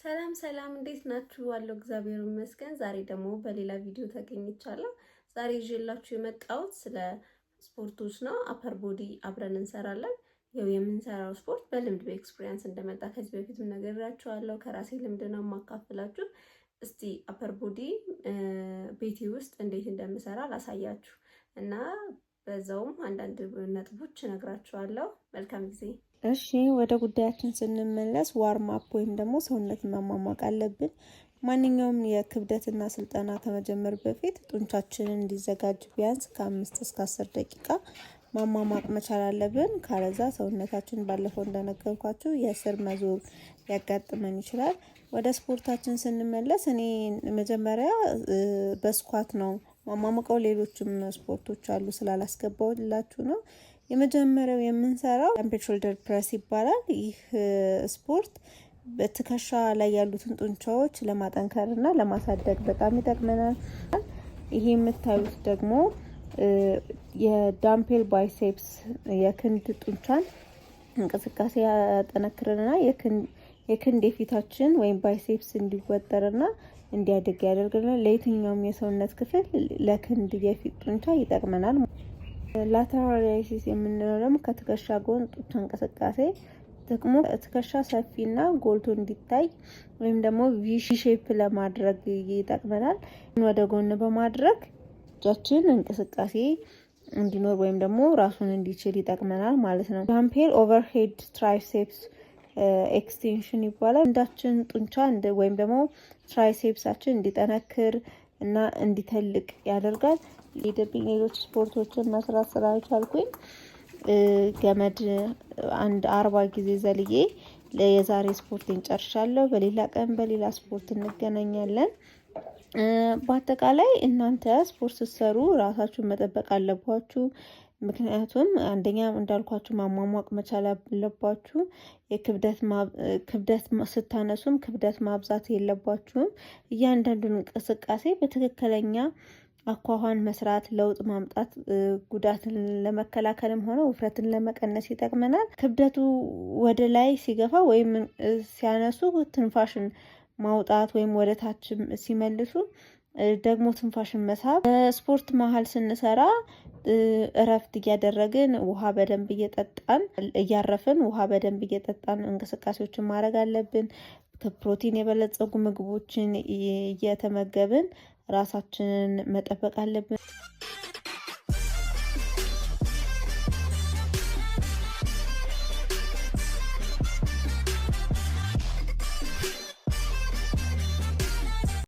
ሰላም ሰላም፣ እንዴት ናችሁ? አለሁ፣ እግዚአብሔር ይመስገን። ዛሬ ደግሞ በሌላ ቪዲዮ ተገኝቻለሁ። ዛሬ ይዤላችሁ የመጣሁት ስለ ስፖርቶች ነው። Upper body አብረን እንሰራለን። ያው የምንሰራው ስፖርት በልምድ በ experience እንደመጣ ከዚህ በፊትም ነግሬያችኋለሁ። ከራሴ ልምድ ነው የማካፍላችሁ። እስቲ upper body ቤቴ ውስጥ እንዴት እንደምሰራ ላሳያችሁ እና በዛውም አንዳንድ ነጥቦች እነግራችኋለሁ። መልካም ጊዜ። እሺ፣ ወደ ጉዳያችን ስንመለስ warm up ወይም ደግሞ ሰውነትን ማሟሟቅ አለብን። ማንኛውም የክብደትና ስልጠና ከመጀመር በፊት ጡንቻችንን እንዲዘጋጅ ቢያንስ ከ5 እስከ 10 ደቂቃ ማሟሟቅ መቻል አለብን። ካለዛ ሰውነታችን ባለፈው እንደነገርኳችሁ የስር መዞር ሊያጋጥመን ይችላል። ወደ ስፖርታችን ስንመለስ እኔ መጀመሪያ በ squat ነው ማሟሙቀው። ሌሎችም ስፖርቶች አሉ፣ ስላላስገባሁላችሁ ነው። የመጀመሪያው የምንሰራው dumbbell shoulder press ይባላል። ይህ ስፖርት በትከሻ ላይ ያሉትን ጡንቻዎች ለማጠንከርና ለማሳደግ በጣም ይጠቅመናል። ይሄ የምታዩት ደግሞ የ dumbbell biceps የክንድ ጡንቻን እንቅስቃሴ ያጠነክርና የክንድ የፊታችን ወይም biceps እንዲወጠርና እንዲያድግ ያደርግልናል። ለየትኛውም የሰውነት ክፍል ለክንድ የፊት ጡንቻ ይጠቅመናል። Lateral raises የምንለው ደግሞ ከትከሻ ጎን ጡንቻ እንቅስቃሴ፣ ጥቅሙ ትከሻ ሰፊና ጎልቶ እንዲታይ ወይም ደግሞ V shape ለማድረግ ይጠቅመናል። ወደ ጎን በማድረግ እጃችን እንቅስቃሴ እንዲኖር ወይም ደግሞ ራሱን እንዲችል ይጠቅመናል ማለት ነው። Dumbbell overhead triceps extension ይባላል። ክንዳችን ጡንቻ ወይም ደግሞ triceps ኣችን እንዲጠነክር እና እንዲተልቅ ያደርጋል። ሊደብኝ ሌሎች ስፖርቶችን መስራት ስላልቻልኩኝ ገመድ አንድ 40 ጊዜ ዘልዬ የዛሬ ስፖርቴን ጨርሻለሁ። በሌላ ቀን በሌላ ስፖርት እንገናኛለን። በአጠቃላይ እናንተ ስፖርት ስትሰሩ ራሳችሁን መጠበቅ አለባችሁ። ምክንያቱም አንደኛ እንዳልኳችሁ ማሟሟቅ መቻል አለባችሁ። የክብደት ክብደት ስታነሱም ክብደት ማብዛት የለባችሁም። እያንዳንዱን እንቅስቃሴ በትክክለኛ አኳኋን መስራት፣ ለውጥ ማምጣት፣ ጉዳትን ለመከላከልም ሆነ ውፍረትን ለመቀነስ ይጠቅመናል። ክብደቱ ወደ ላይ ሲገፋ ወይም ሲያነሱ ትንፋሽን ማውጣት ወይም ወደ ታች ሲመልሱ ደግሞ ትንፋሽን መሳብ። ስፖርት መሀል ስንሰራ እረፍት እያደረግን፣ ውሃ በደንብ እየጠጣን፣ እያረፍን ውሃ በደንብ እየጠጣን እንቅስቃሴዎችን ማድረግ አለብን። ከፕሮቲን የበለጸጉ ምግቦችን እየተመገብን ራሳችንን መጠበቅ አለብን።